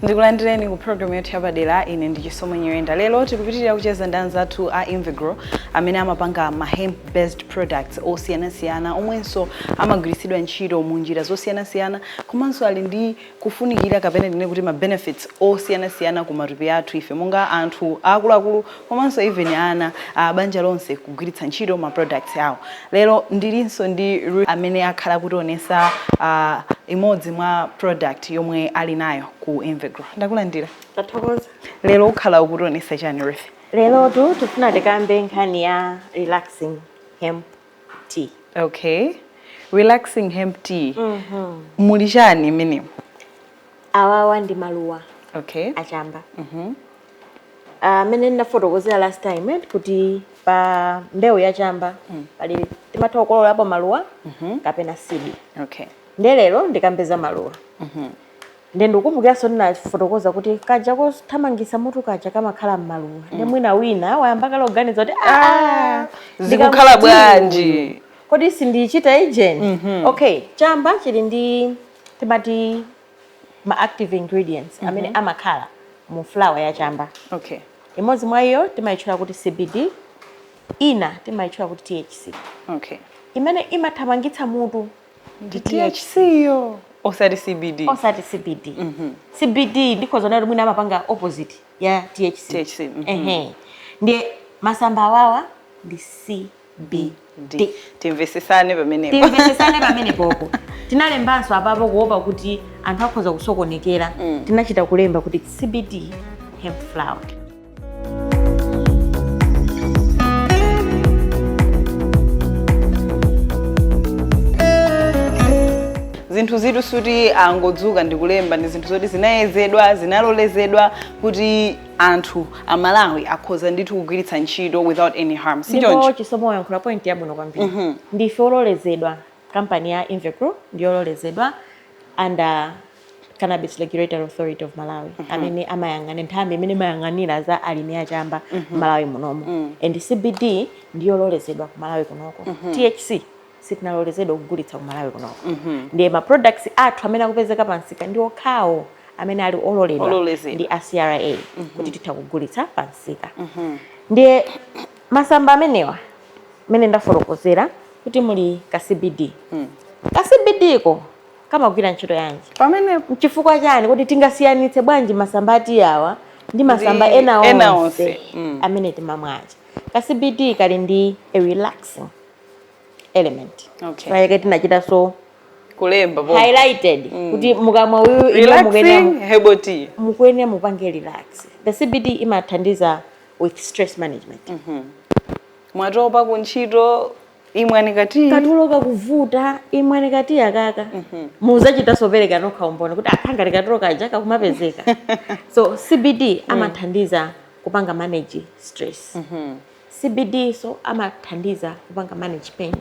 Ndikulandireni ku program yathu yapadera. Ine ndi Chisomo Nyirenda. Lero tikupitirira kucheza ndi anzathu a Invegrow amene amapanga ma hemp based products osiyanasiyana omwenso amagwiritsidwa ntchito mu njira zosiyanasiyana, komanso ali ndi kufunikira kapena ndine kuti ma benefits osiyanasiyana ku matupi athu ife monga anthu akuluakulu komanso even ana a banja lonse kugwiritsa ntchito ma products awo. Lero ndilinso ndi Ruth amene akhala kutionesa imodzi mwa product yomwe ali nayo ku Invegrow. Ndakulandira. Tathokoza. Lero ukhala ukutionesa chani, Ruth? Lero tu tifuna tikambe nkhani ya relaxing hemp tea. Okay, relaxing hemp tea. Muli chani imenemo? Awawa ndi maluwa achamba amene ndinafotokozera last time, kuti pa mbewu ya chamba pali timatha kukololapo maluwa kapena seed. Nde lero ndikambeza maluwa. Nde ndikukumbukiranso ndinafotokoza kuti kaja kothamangisa mutu kaja kamakhala m'maluwa. Nde mwina wina wayamba kale kuganiza kuti, "Ah, zikukhala ndikamutiyu. bwanji?" Kodi sindichita ijeni? Okay, chamba chili ndi timati ma active ingredients amene amakhala mu flower ya chamba. Imodzi mwa iyo timayitchula kuti CBD, ina timayitchula kuti THC. Imene imathamangitsa mutu ndi THC yo, osati CBD. Osati CBD. CBD ndikhoza kuti mwina amapanga opposite ya THC. THC. Ehe, ndiye masamba awawa ndi CBD. D. Timvesesane pamenepo. Timvesesane pamene popo. Tinalembanso apapo kuopa kuti anthu akhoza kusokonekera. Tinachita kulemba kuti CBD hemp flower. Zinthu zitu suti angodzuka ndi kulemba, ndi zinthu zoti zinayezedwa, zinalolezedwa kuti anthu Amalawi akhoza ndithu kugwiritsa ntchito without any harm, si Ndipo choncho? Chisomo, wayankhula point yabwino kwambiri. Ndife ololezedwa, kampani ya Invegrow ndiyololezedwa under Cannabis Regulatory Authority of Malawi, amene amayang'ana nthambi imene imayang'anira za alimi achamba Malawi munomo. And CBD ndiyololezedwa ku Malawi kunoko. THC sitinalolezedwa kugulitsa ku Malawi kunoko. Ndiye ma products athu amene akupezeka pansika ndi okhawo amene ali ololedwa Ololezedwa. ndi a CRA kuti titha kugulitsa pansika. Ndiye masamba amenewa mmene ndafotokozera kuti muli ka CBD, ka CBD ko kamagwira ntchito yanji? Pamenepo. Chifukwa chani kuti tingasiyanitse bwanji masamba ati awa ndi masamba Ndi ena ena onse onse, amene timamwacha? Ka CBD kali ndi a relaxing element. Chifukwa tinachitanso kulemba po highlighted kuti mukamwa uyu inu mukuyenera relaxing herbal tea. Mukuyenera mupange relax. The CBD imathandiza with stress management. Mwatopa kuntchito, imwani ka tea. Katulo kakuvuta, imwani ka tea akaka. Muzachitanso pereka nokha umboni kuti akhanga katulo kaja kakumapezeka. So CBD amathandiza kupanga manage stress. CBD so amathandiza kupanga manage pain.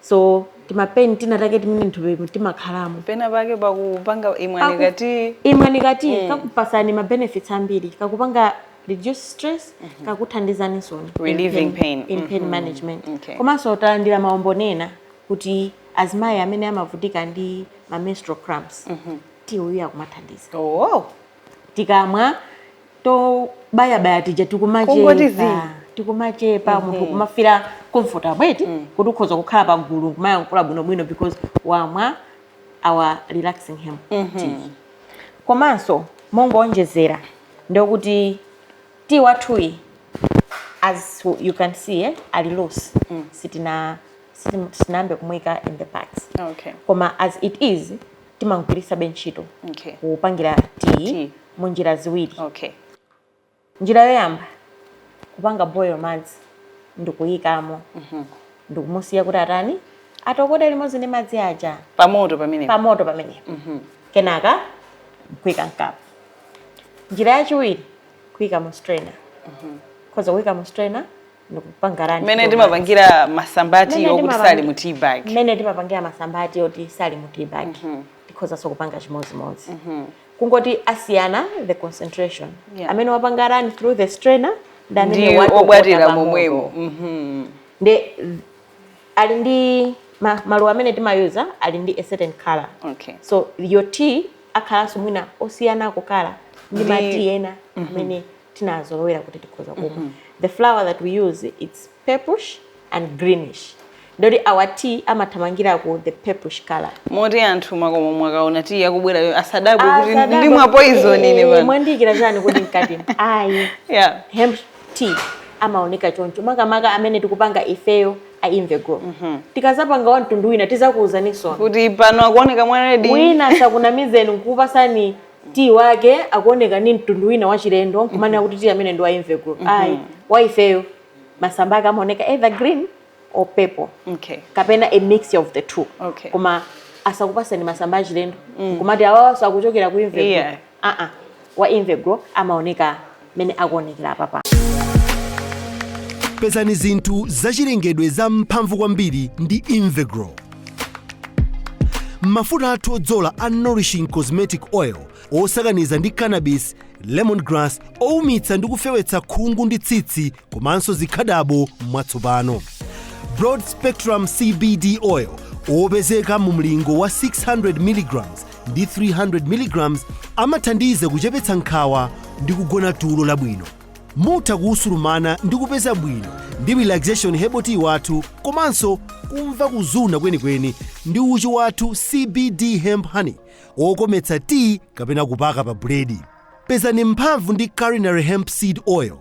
So tima pain tinatake timene nthupi timakhalamo pena pake pakupanga, imwani ka tea. Imwani ka tea. Kakupasani ma benefits ambiri, kakupanga reduce stress, kakuthandizani in Relieving pain. In pain management. Komanso talandira maumboni ena kuti azimayi amene amavutika ndi ma menstrual cramps, tea uyu akumathandiza. Tikamwa tobayabaya tija Kungoti zi. tikumachepa, tikumachepa, munthu kumafira comfortable eti, kuti ukhoza kukhala pagulu kumayankhula bwinobwino because wamwa our relaxing hemp tea. Komanso mongoonjezera ndokuti tea wathuyi, as you can see, ali loose. Sitinayambe kumuyika in the packs. Koma as it is timagwiritsabe ntchito kupangira tea Tea. mu njira ziwiri. Njira yoyamba, kupanga boil madzi ndikuyikamo, ndikumusiya kuti atani, atokote limodzi ndi madzi aja. Pamoto pamenepo. Pamoto pamenepo, kenaka kuyika mkapu. Njira yachiwiri, kuyika mu strainer. Khoza kuyika mu strainer ndikupanga run mmene through. Timapangira masamba a tea Mmene okuti sali mu tea bag. Mmene timapangira masamba a tea oti sali mu tea bag, tikhozanso kupanga chimodzimodzi, kungoti asiyana the concentration. Amene wapanga run through the strainer ndi amene ndi watokota obwatira pamoto. momwemo. Ndi ali ndi maluwa amene timayuza ali ndi a certain color. So your tea Akhalanso mwina osiyanako colour ndi ma tea ena amene tinazolowera kuti tikhoza kumwa. The flower that we use, it's purplish and greenish, ndoti our tea amathamangira ku the purplish color. Moti anthu makomo mwakaona tea yakubwera, asadabwe kuti Asadabwe. ndimwa poison ine pano. Mwandiyikira chani kuti mkati? Ayi. Hemp tea amaoneka choncho, makamaka amene tikupanga ifeyo a Invegrow. Tikazapanga wa mtundu wina, tizakuwuzaninso. Kuti pano akuoneka mwa red. Wina asakunamizeni nkupasani tea wake akuoneka ni mtundu wina wachilendo, nkumanena kuti tea amene ndi wa Invegrow. Ayi, wa ifeyo masamba ake amaoneka either green or purple kapena a mixture of the two. Koma asakupasani masamba achilendo kumati awawaso akuchokera ku Invegrow. Aa, wa Invegrow amaoneka mene akuonekera apapa. Pezani zinthu zachilengedwe za mphamvu kwambiri ndi Invegrow. Mafuta athu odzola a Nourishing Cosmetic Oil osakaniza ndi cannabis, lemongrass, owumitsa ndi kufewetsa khungu ndi tsitsi komanso zikhadabo mwatsopano. Broad Spectrum CBD Oil opezeka mu mlingo wa 600 mg ndi 300 mg amathandiza kuchepetsa nkhawa ndi kugona tulo labwino. Mutha kuwusulumana ndi kupeza bwino ndi Relaxation Herbal Tea wathu, komanso kumva kuzuna kwenikweni ndi uchi wathu CBD Hemp Honey wokometsa tea kapena kupaka pa buledi. Pezani mphamvu ndi Culinary Hemp Seed Oil,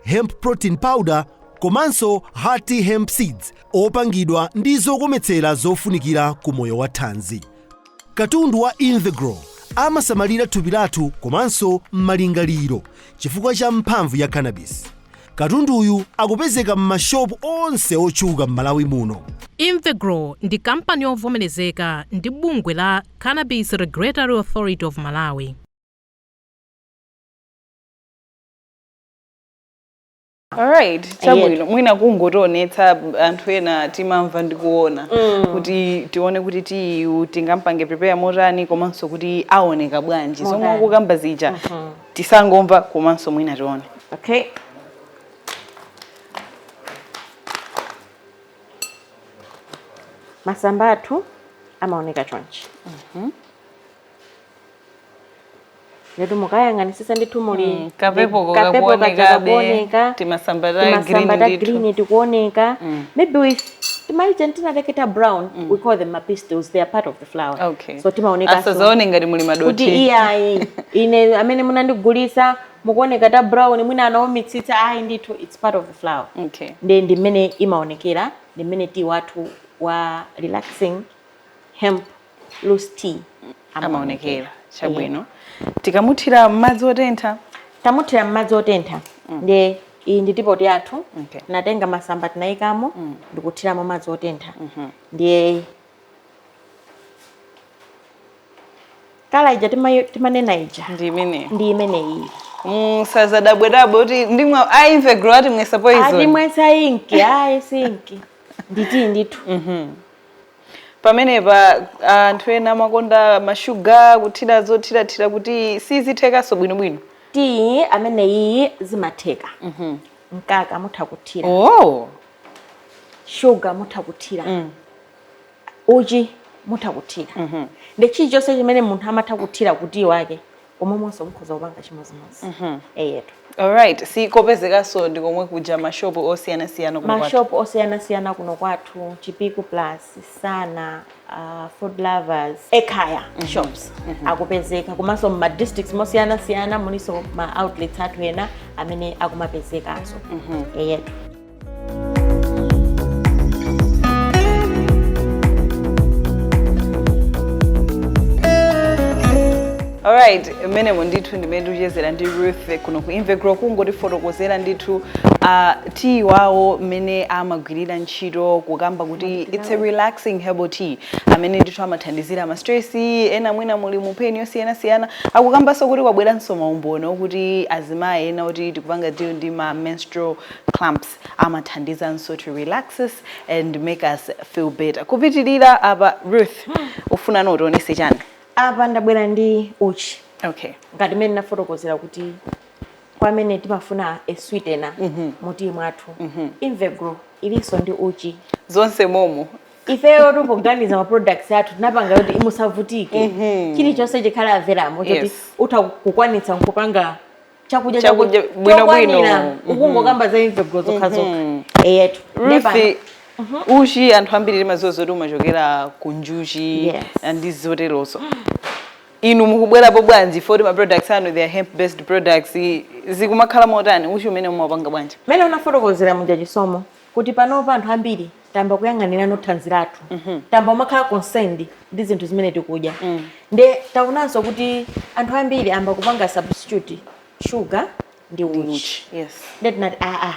Hemp Protein Powder komanso Hearty Hemp Seeds opangidwa ndi zokometsera zofunikira ku moyo wa thanzi. Katundu wa Invegrow amasamalira thupi lathu komanso malingaliro chifukwa cha mphamvu ya cannabis. Katunduyu akupezeka m'mashopu onse otchuka m'Malawi muno. Invegrow ndi kampani yovomerezeka ndi bungwe la Cannabis Regulatory Authority of Malawi. Alright, chabwino. Mwina kungotionetsa, anthu ena timamva ndi kuona, kuti tione kuti tiyu tingampange prepare motani komanso kuti aoneka bwanji, zomwe Motani. Kukamba zija tisangomva komanso mwina tione. Okay, masamba athu amaoneka chonchi. Letu mukayang'anisisa ndithu muli Ka purple ka purple kaja. Kakuonekabe, Kakuoneka. Timasamba ta Timasamba green ta ndithu. Green tikuoneka, maybe with timaija tinaleketa brown. We call them pistils. They are part of the flower. So timaoneka Asazaone ngati muli kuti madoti. Iyayi, ine amene munandigulisa mukuoneka ta brown, mwina anaumitsitsa. Ayi ndithu, it's part of the flower. Ndi mmene imaonekera, ndi mmene tea wathu wa Relaxing Hemp Loose Tea amaonekera. Chabwino, tikamuthira madzi otentha. Tamuthira m'madzi otentha. Ndi iyi ndi teapot yathu. Natenga masamba, tinayikamo, ndikuthiramo madzi otentha. Ndiye colour ija timanena ija ndi imene. Ndi imene iyi. Musazadabwedabwe kuti ndimwa a Invegrow ati mwesa poison. Atimwetsa inki. Ayi, si inki, ndi tea ndithu. Pamenepa anthu ena amakonda mashuga, kuthira zothirathira, kuti sizithekaso bwinobwino. Tea amene iyi zimatheka. Mkaka mutha kuthira, shuga mutha kuthira, uchi mutha kuthira, ndi chilichonse chimene munthu amatha kuthira ku tea wake, omwemonso mukhoza kupanga chimodzimodzi, eyetu. Alright, sikopezekanso ndi komwe kuja mashopu osiyanasiyana kuno kwathu. Mashopu osiyanasiyana kuno kwathu, Chipiku Plus, Sana, Food Lovers, Ekhaya shops akupezeka, komanso ma districts mosiyanasiyana muliso ma outlets athu ena amene akumapezekanso, eyetu. Alright, mmenemo ndithu ndimene tikuchezera ndi Ruth kuno ku Invegrow, kungotifotokozera ndithu tea wawo mmene amagwirira ntchito, kukamba kuti it's a relaxing herbal tea amene ndithu amathandizira ma stress ena, mwina muli mu pain yosiyanasiyana. Akukambanso kuti kwabweranso maumboni okuti azimayi ena kuti tikupanga deal ndi ma menstrual cramps, amathandizanso to relax us and make us feel better. Kupitirira apa, Ruth, ufuna utionese chani? Apa ndabwera ndi uchi. Ngati mmene nafotokozera kuti kwa amene timafuna a sweetener mu tea mwathu, Invegrow ilinso ndi uchi. Zonse momo. Ifeyo tipoganiza ma products athu, tinapanga kuti musavutike, chilichonse chikhala available choti utha kukwanitsa nkupanga chakudya Chakudya bwino bwino. Chokwanira, ukungokamba za Invegrow zokhazokha, eyetu. Ruth, uchi anthu ambiri timadziwa zoti umachokera ku njuchi ndi zoteroso. Inu mukubwerapo bwanji poti ma products anu, they are hemp based products? Zikumakhala motani? Uchi umene mumapanga bwanji? Mmene unafotokozera muja, Chisomo, kuti panopa anthu ambiri tamba kuyang'anira thanzi lathu, tamba umakhala concerned ndi zinthu zimene tikudya. Nde taonanso kuti anthu ambiri amba kupanga substitute sugar ndi uchi. Nde tinati, aa,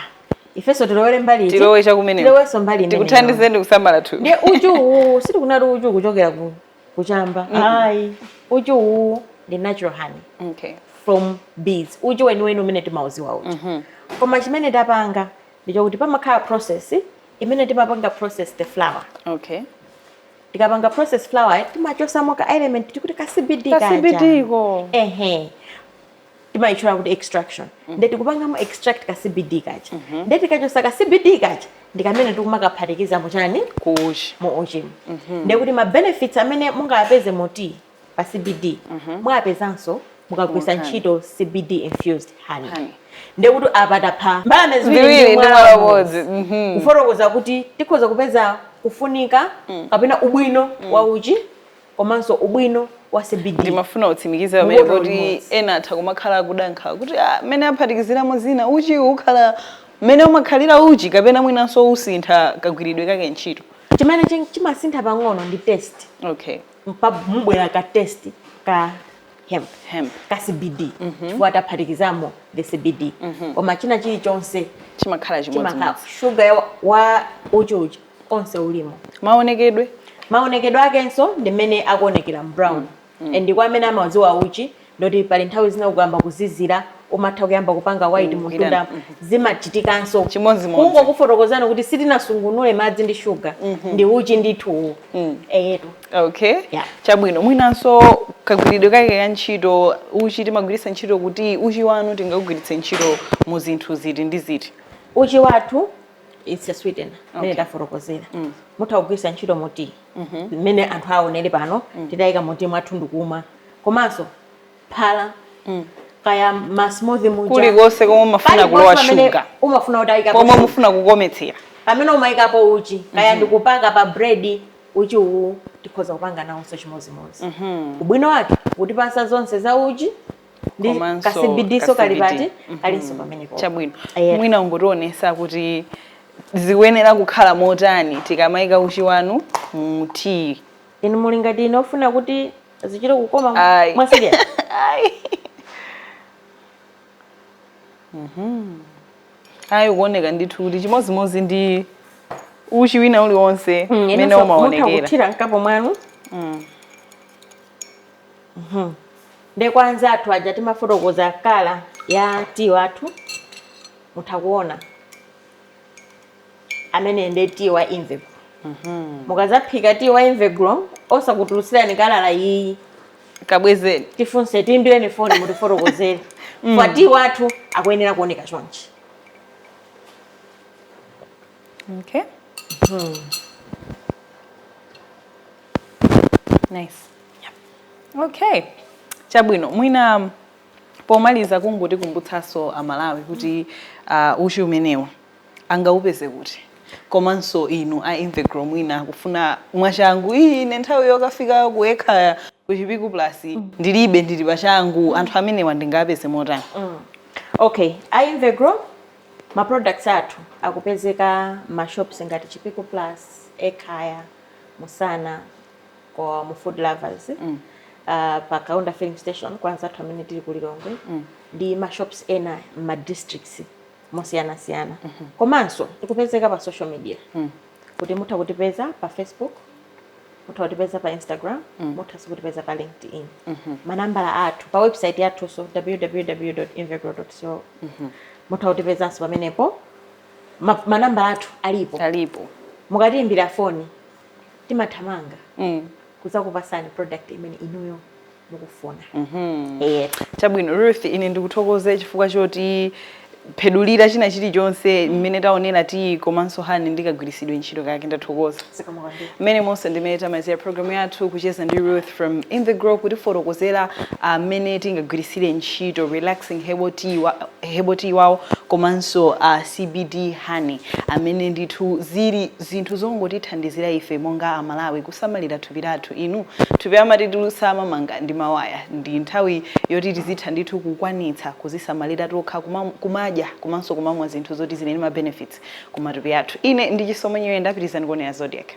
ifenso tilowere mbali iti? Tilowe chakumeneko. Tilowenso mbali imeneyo. Tikuthandizeni kusamala thupi. Ndiye uchi uwu, sitikunati uchi ukuchokera ku kuchamba, ayi. Uchi uwu ndi natural honey from bees, uchi weniweni umene timauziwa uchi. Koma chimene tapanga ndichokuti pamakhala process imene timapanga process the flour. Tikapanga process flour, timachosamo ka element tikuti ka CBD. Ka Kaja. CBD ko. Ehe, timayitchula kuti extraction. Nde tikupangamo extract ka CBD kaja. Nde tikachosa ka CBD kaja, ndi kamene tikumakaphatikiza muchani? Ku uchi. Mu uchimu. Nde kuti ma benefits amene mungapeze mu tea pa CBD, mwapezanso mukagwisa Mu honey. ntchito CBD infused honey. Honey. Nde kuti apa tapha mbalame ziwiri Ziwiri ndi ndi mwala mwala umodzi. umodzi. Kufotokoza kuti tikhoza kupeza kufunika kapena ubwino wa uchi komanso ubwino wa CBD. Ndimafuna utsimikize pamene Mukoto kuti limodzi. ena atha kumakhala akudankha kuti, ah, mmene aphatikiziramo zina, uchi ukhala mmene umakhalira uchi kapena mwinanso usintha kagwiridwe kake ntchito? Chimene chimasintha pang'ono ndi taste. Mubwera ka taste ka hemp, Hemp. ka CBD, chifukwa taphatikizamo the CBD. Koma china chilichonse chimakhala chimakhala chimodzimodzi. Sugar wa uchi uchi onse ulimo. Maonekedwe? Maonekedwe akenso ndi mmene akuonekera, brown. And kwa amene amadziwa uchi, ndoti pali nthawi zina ukuyamba kuzizira umatha kuyamba kupanga white mutunda, zimachitikanso. Chimodzimodzi. Kungokufotokozani kuti sitinasungunule madzi ndi sugar, ndi uchi ndithu, eyetu. Yeah. Chabwino. Mwinanso kagwiridwe kake ka ntchito, uchi timagwiritsa ntchito kuti, uchi wanu tingagwiritse ntchito mu zinthu ziti ndi ziti? Uchi wathu, it's a sweetener mmene tafotokozera. Mutha kugwiritsa ntchito mu tea mmene anthu aonere pano, titayika mu tea mwathu ndikumwa, komanso phala kaya ma smoothie muja. Kulikonse komwe umafuna Paliponse kulowa pamene sugar. umafuna kuti ayikapo pomwe sugar. mufuna kukometsera. Pamene umayikapo uchi, kaya ndikupaka pa bread, uchi uwu tikhoza kupanga nawonso chimodzimodzi. Ubwino wake kutipasa zonse za uchi ndi Komanso ka CBD, so kali ka pati? CBD. Kalinso pamenepo. Chabwino. Aye. Mwina ungotionesa kuti zikuyenera kukhala motani tikamayika uchi wanu mu tea. Inu muli ngati ine, ofuna kuti zichite kukoma. Ayi. Mwasiriya. Ayi. Ayi, kuoneka ndithu kuti chimodzimodzi ndi uchi wina uliwonse mmene Inunso mutha umaonekera. Kuthira mkapo mwanu. Nde kwa anzathu aja timafotokoza colour ya tea wathu, mutha kuona amene nde tea wa Invegrow. Mukazaphika tea wa Invegrow osakutulutsirani colour iyi, kabwezeni. Tifunse, tiyimbireni foni, mutifotokozere kwa tea wathu akuyenera kuoneka chonchi. Okay, nice. Okay, chabwino. Mwina pomaliza kungotikumbutsanso Amalawi kuti uchi umenewu angaupeze kuti, komanso inu a Invegrow mwina kufuna mwachangu, iyi ine nthawi yokafika kuekha ku Chipiku Plus ndilibe, ndili pachangu, anthu amenewa ndingapeze motani? Okay, a Invegrow, ma products athu akupezeka ma shops ngati Chipiku Plus, Ekhaya, Musana, kwa mu Food Lovers, pa Kaunda Filling Station kwa anzathu amene tili ku Lilongwe, ndi ma shops ena ma districts mosiyanasiyana. Komanso tikupezeka pa social media, kuti mutha kutipeza pa Facebook, mutha kutipeza pa Instagram, muthanso kutipeza pa LinkedIn. Manambala athu pa website yathunso, www.invegrow.co, mutha kutipezanso pamenepo. Manambala athu alipo. Alipo. Mukatiyimbira foni, timathamanga kudzakupasani product imene inuyo mukufuna. Chabwino, Ruth, ine ndikuthokoze chifukwa choti Phedulira china chilichonse mmene taonera tea komanso honey ndikagwiritsidwe ntchito kake. Ndathokoza. Zikomo kwambiri. Mmene monse ndimene tamalizira program yathu, kucheza ndi Ruth from Invegrow, kutifotokozera mmene tingagwirisire ntchito relaxing herbal tea, herbal tea wawo komanso CBD honey, amene ndithu zili zinthu zongotithandizira ife monga Amalawi kusamalira thupi lathu. Inu, thupi amatitulutsa amamanga ndi mawaya. Ndi nthawi yoti tizitha ndithu kukwanitsa kuzisamalira tokha, kumadya komanso kumamwa zinthu zoti zili ndi ma benefits kumatupi athu. Ine ndi Chisomo Nyirenda. Pitirizani kuonera Zodiak.